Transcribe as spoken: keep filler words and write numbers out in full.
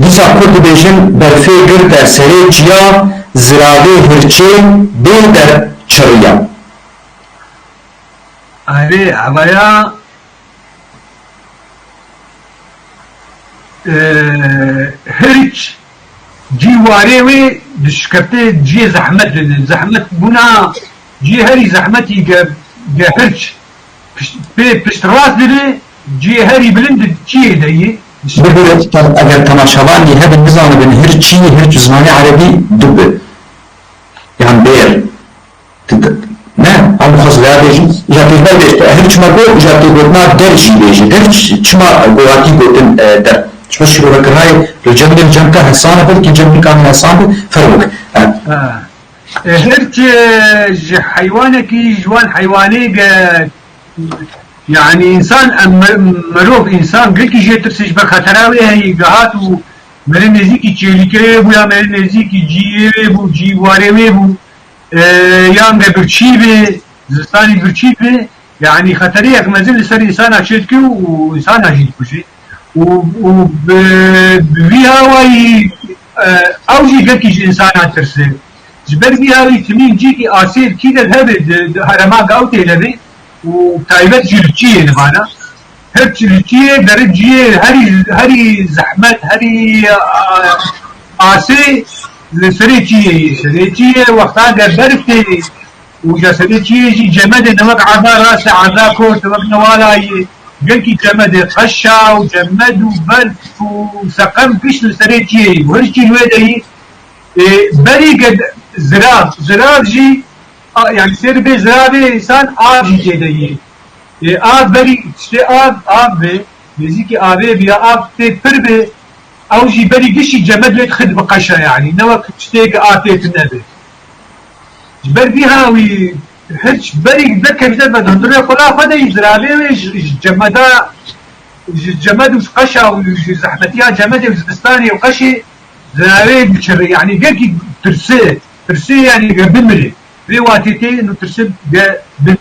Dîsa ku dibêjin berfê girte serê çiya, ziravê hirçê bê der çiriya. Erê, evaya e, hirç cî warê wê dişkefte ciyê zehmet dide. Zehmet bûna ciyê herî zehmetî ge, ge hirç pişt, pê piştrast dide, ciyê herî bilind di çiyê de yê. Bibêre eger temaşevanî hebin nizanibin hirç çi ye, hirç zimanê erebî dib e. Yan bêr. Ne, em xwest vêya bêjin, îja pêşber bêjte. Her çima got, îja têgotina der jî bêje. Der ç-, çima got hatî gotin e, der? Çima şîrove kirayê li cem li cem ka hesan e, belkî cem li ka hesan be, ferq. E, Ha. E, Her çi ji heywanekî, ji wan heywanê ge, yani insan, em, mer- merov, insan gelkî jê tirse ji ber xetera wê heyî, ge hat û merê nêzîkî çêlîkê wê bû ya merê nêzîkî ciyê wê bû, cî warê wê bû. E, yan de birçî be, zistanî birçî be, yani xeteriyek mezin li ser însana çêdike û însana jî dikuje. Û, û bi, bi vî awayî, e, ew jî gelkî ji însana tirse. Ji ber vî awî timîn cîkî asêr kî de hebe di, di herema de ew tê de be û taybet jî li çiyê nivana. Her çi li çiyê, dere ciyê, herî, herî zehmet, herî, a, asê li serê çiyê ye. Serê çiyê wexta ge berf tê û ji serê çiyê jî cemedê ne wek erda rast e, erda kort e, wek newala ye. Gelkî cemedê qeşa û cemed û berf û seqem giş li serê çiyê ye. Û her çî li wê de ye. Ê, berî ge zirav, zirav jî, a, yani sêr bê ziravê însan av jî tê de ye. Ê, av berî, tiştê av, av be, nêzîkî avê biya, av tê pir be, ew jî berî gişî cemed wê dixit bi qeşa yani, ne wek tiştê ke av tê tune be. Ji ber vî hawî hirç berî vekevîte be hundirê xwe la xwe de yî ziravê wê ji, ji cemeda, ji cemed û ji qeşa û ji zehmetiya cemedê û zivistanê û qeşê ziravê diçire, yani gelkî tirse, tirse yani ge bimire. Vê watê tê û tirse ge bimire.